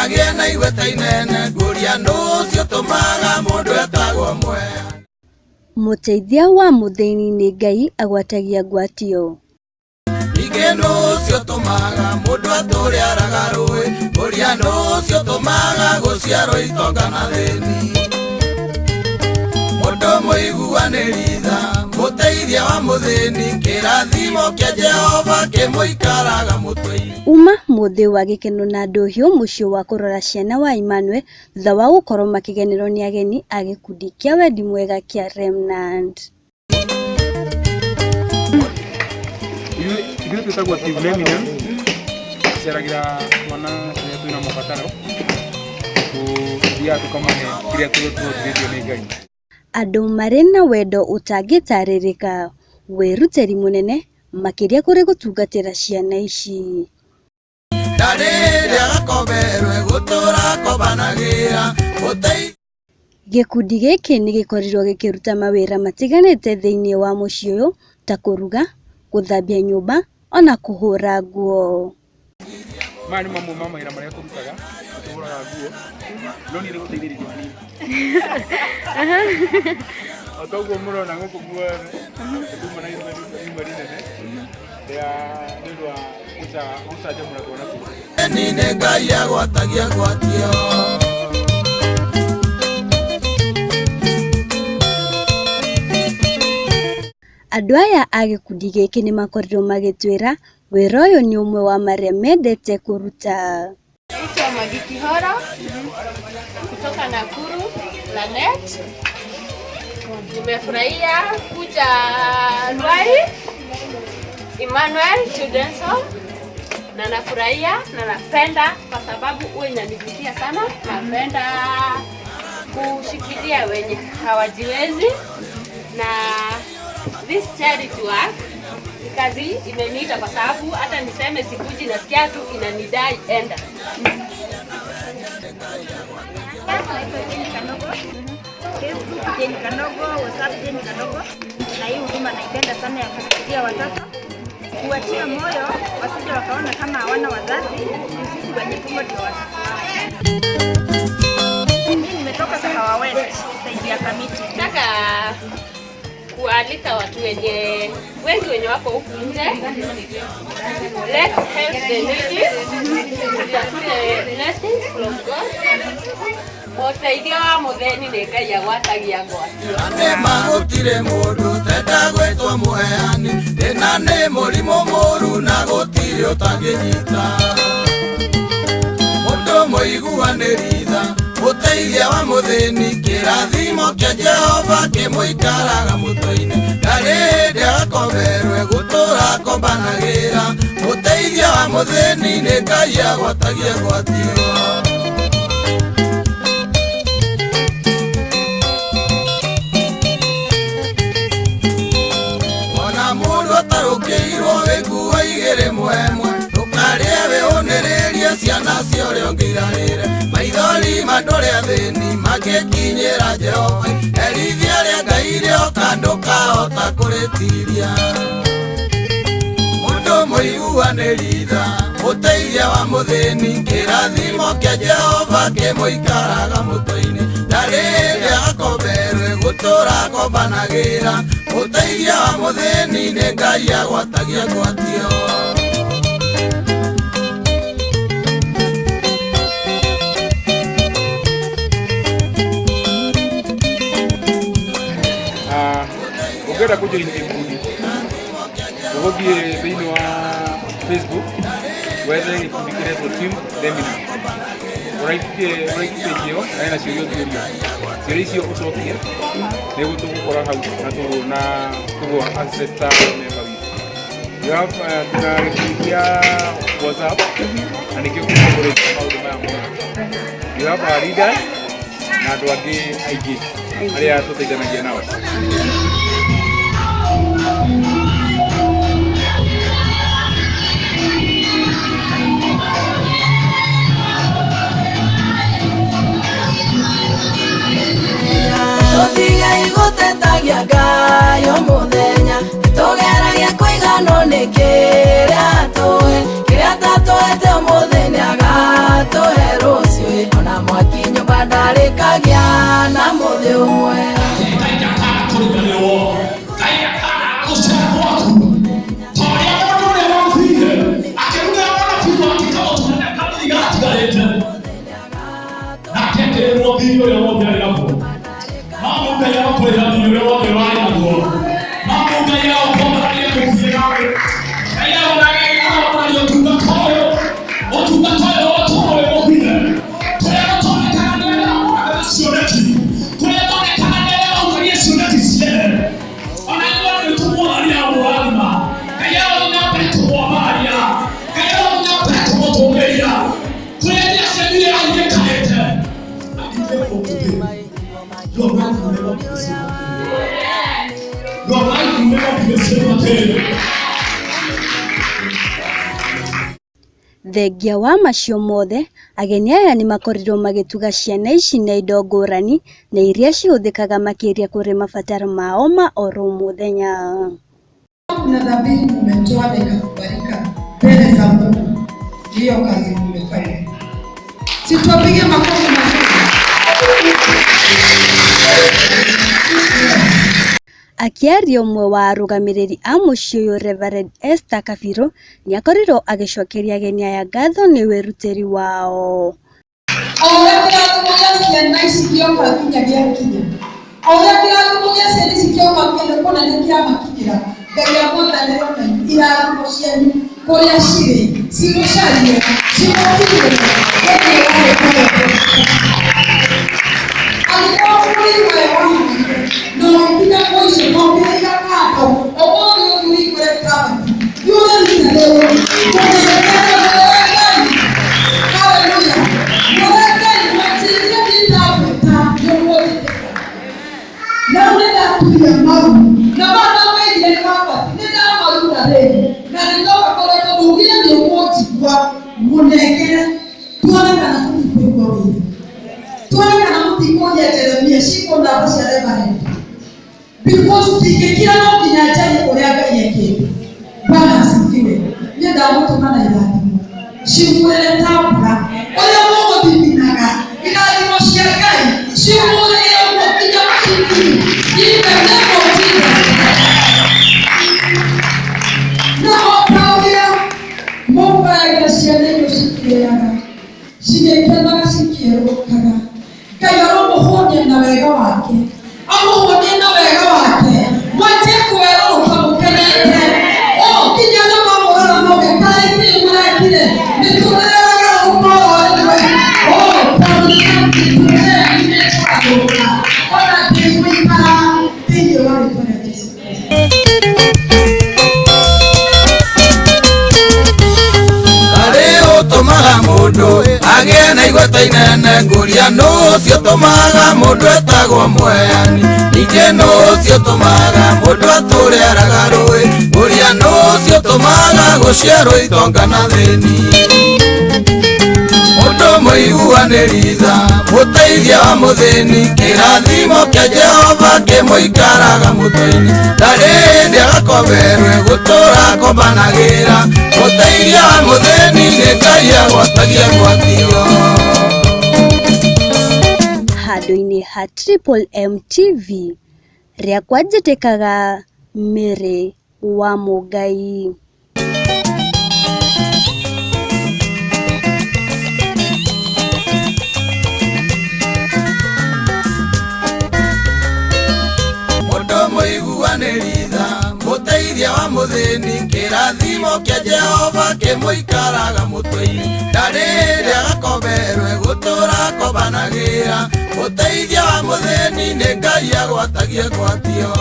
Agĩe na igweta inene ngũria nũ ũcio ũtũmaga mũndũ etagwo mwea. Mũteithia wa mũthĩni nĩ Ngai agwatagia ngwatio. Ningĩ nũ ũcio ũtũmaga mũndũ atũre araga rũĩ ngũria nũ ũcio ũtũmaga gũciarwo itonga na thĩni. Mũndũ mũiguanĩri tha mũteithia wa mũthĩni kĩrathimo kĩa Jehova kĩmũikaraga mũtwe-inĩ. Uma mũthĩ wa gĩkeno na ndũhiũ mũciĩ wa kũrora ciana wa Emmanuel thutha wa gũkorwo makĩgenerwo nĩ ageni a gĩkundi kĩa wendi mwega kĩa Remnant. Ithuĩ twĩtagwo Team Remnant, tũceragĩra twana tũrĩa twĩna mabataro, tũthiaga tũkamahe kĩrĩa tũhotithĩtio nĩ Ngai. Andũ marĩ na wendo ũtangĩtarĩrĩka, wĩrutĩri mũnene makĩria kũrĩ gũtungatĩra ciana ici. Na rĩrĩa gakomberwe gũtũra akombanagĩra mũteithia. Gĩkundi gĩkĩ nĩ gĩkorirwo gĩkĩruta mawĩra matiganĩte thĩinĩ wa mũciĩ ũyũ ta kũruga, gũthambia nyũmba ona kũhũra nguo. Maya nĩ mamwe ma mawĩra marĩa tũrutaga, tũhũraga nguo, no niĩ nĩ gũteithĩrĩria hanini. O ta ũguo mũrona gũkũ guothe, tuma na irima rĩnene rĩa nĩ ũndũ wa gũcanjamũra twana tũtũ. Nĩ Ngai agwatagia ngwatio. Andũ aya a gĩkundi gĩkĩ nĩ makorirwo magĩtwĩra wĩra ũyũ nĩ ũmwe wa marĩa mendete kũruta. Naitwa Magi Kihoro kutoka Nakuru Lanet. Nimefurahia kuja Ruai Emmanuel Children's Home na nafurahia na napenda kwa sababu huwa inanivutia sana. Napenda kushikilia wenye hawajiwezi na this charity work ni kazi imeniita kwa sababu hata niseme sikuji, nasikia tu inanidai enda. Naitwa Jane Kanogo. Facebook Jane Kanogo, WhatsApp Jane Kanogo. Na hii huduma naipenda sana ya kusaidia watoto, kuwatia moyo wasije wakaona kama hawana wazazi, sisi wenye tumbo ndio wazazi wao. Mimi nimetoka Kahawa West, saidia Kamiti. Nataka kualika watu wenye wengi wenye wako huku nje, let's help the needy, tutafute blessings from God. Mũteithio wa mũthĩni nĩ Ngai agwatagia ngwatio. Nĩ ma gũtirĩ mũndũ ũtenda gwĩtwo mũheani thĩna nĩ mũrimũ mũru na gũtirĩ ũtangĩnyita. Mũndũ mũiguanĩri tha mũteithia wa mũthĩni kĩrathimo kĩa Jehova kĩmũikaraga mũtwe-inĩ. Na rĩrĩa agakomberwe gũtũra akombanagĩra mũteithia wa mũthĩni nĩ Ngai agwatagia ngwatio. Ona mũndũ atarũkĩirwo wĩ nguo igĩrĩ mwemwe ndũkarĩe wĩũnĩrĩrie ciana cia ũrĩa ũngĩ irarĩre maithori ma andũ arĩa athĩni mangĩkinyĩra Jehova herithia rĩa Ngai rĩoka ndũkahota kũrĩtiria. Mũndũ mũiguanĩri tha mũteithia wa mũthĩni kĩrathimo kĩa Jehova kĩmũikaraga mũtwe-inĩ. Na rĩrĩa akomberwe gũtũra akombanagĩra mũteithia wa mũthĩni nĩ Ngai agwatagia ngwatio. Ũngĩenda kũjoin gĩkundi ũgũthiĩ thĩinĩ wa Facebook wethe gĩkundi kĩretwo Team Remnant, ũraike page ĩyo na ĩna ciũria ũngĩũrio, ciũria icio ũcokie nĩguo tũgũkora hau na na tũgũ accept ta member witũ. You have tuna gĩkundi kĩa WhatsApp na nĩkĩo kĩrongoreirie maũndũ maya mothe. You have our leaders na andũ angĩ aingĩ arĩa tũteithanagia nao. Tũtigei gũtetagia Ngai o mũthenya, tũgeragia kũiganwo nĩ kĩrĩa atũhe, kĩrĩa atatũhete ũmũthĩ nĩagatũhe rũciũ. Thengia wa macio mothe, ageni aya nĩmakorirwo magĩtuga ciana ici na indo ngũrani na iria cihũthĩkaga makĩria kũrĩ mabataro mao ma oro mũthenya. Kuna dhabihu mmetoa na ikakubalika mbele za Mungu, hiyo kazi mmefanya. Si tuwapige makofi mazuri. Akĩaria ũmwe wa arũgamĩrĩri a mũciĩ ũyũ Reverend Esther Kabiru nĩakorirwo agĩcokeria ageni aya ngatho nĩ wĩrutĩri wao. O ũrĩa kĩrathimo gĩa ciana ici kĩoka nginya gĩakinya, o ũrĩa kĩrathimo gĩa ciana ici kĩoka kũnene kĩamakinyĩra, Ngai amwathanĩre ona irathimo cianyu kũrĩa cirĩ cimũcarie cimũkinyĩre thĩinĩ wa rĩĩtwa rĩa Jesũ. Angĩkorwo mũrigo we wahaire na ũgĩkinya mũico na ũkĩrĩiga kando, ũmũthĩ ũthiĩ ũhingũre kabati yũre rita rĩrĩ mũnengere mwĩre Ngai haleluya, mwĩre Ngai mwanjĩrĩrie ndindagwĩta nĩũkũnjĩtĩka. Na rĩu nĩndaturia maru na maya ndamwĩrire nĩ mabati nĩndamaruta rĩu na nĩndoka kũrĩ tondũ ugire nĩũkũnjigua, mũnengere tuone kana tũtikũigua wĩra, tuone kana mũtikũria Jeremia cikũ namba cia Reverend, because ndingĩkira no nginya njarie ũrĩa Ngai ekĩte. Bwana asifiwe. Niĩ ndamũtũma na irathimo cimurĩre ta mbura ũrĩa mũgũthithinaga, irathimo cia Ngai cimurĩre ũguo nginya mũthithini in the name of Jesus. Na o ta ũrĩa mũgayagĩra ciana irio cikĩrĩaga cigĩkenaga cikĩerũrũkaga, Ngai aromũhũnia na wega wake, amũhũnie na wega wake, mwanjie kwerũrũka mũkenete o nginya andũ mamũrora mauge kaĩ kĩĩ mũrekire mĩtũrĩre ĩragarũrũka oro rĩmwe. O tondũ mĩtũrĩre yanyu nĩĩkũgarũrũka ona ndĩgũikara thĩinĩ wa rĩĩtwa rĩa Jesũ Kristo. Karĩ ũtũmaga mũndũ agĩe na igweta inene, ngũria nũ ũcio ũtũmaga mũndũ etagwo mweani, ningĩ nũ ũcio ũtũmaga mũndũ atũre araga rũĩ, ngũria nũ ũcio ũtũmaga gũciarwo itonga na thĩni. Mũndũ mũiguanĩri tha, mũteithia wa mũthĩni, kĩrathimo kĩa Jehova kĩmũikaraga mũtwe-inĩ, ndarĩ hĩndĩ agakoberwe gũtũra akombanagĩra, mũteithia wa mũthĩni nĩ Ngai agwatagia gwatio. Handũ-inĩ ha Triple M TV rĩakwa njĩtĩkaga Mary wa Mũngai. Mũndũ mũiguanĩri tha, mũteithia wa mũthĩni, kĩrathimo kĩa Jehova kĩmũikaraga mũtwe-inĩ, ndarĩ hĩndĩ agakoberwe gũtũra akombanagĩra, mũteithia wa mũthĩni nĩ Ngai agwatagia gwatio.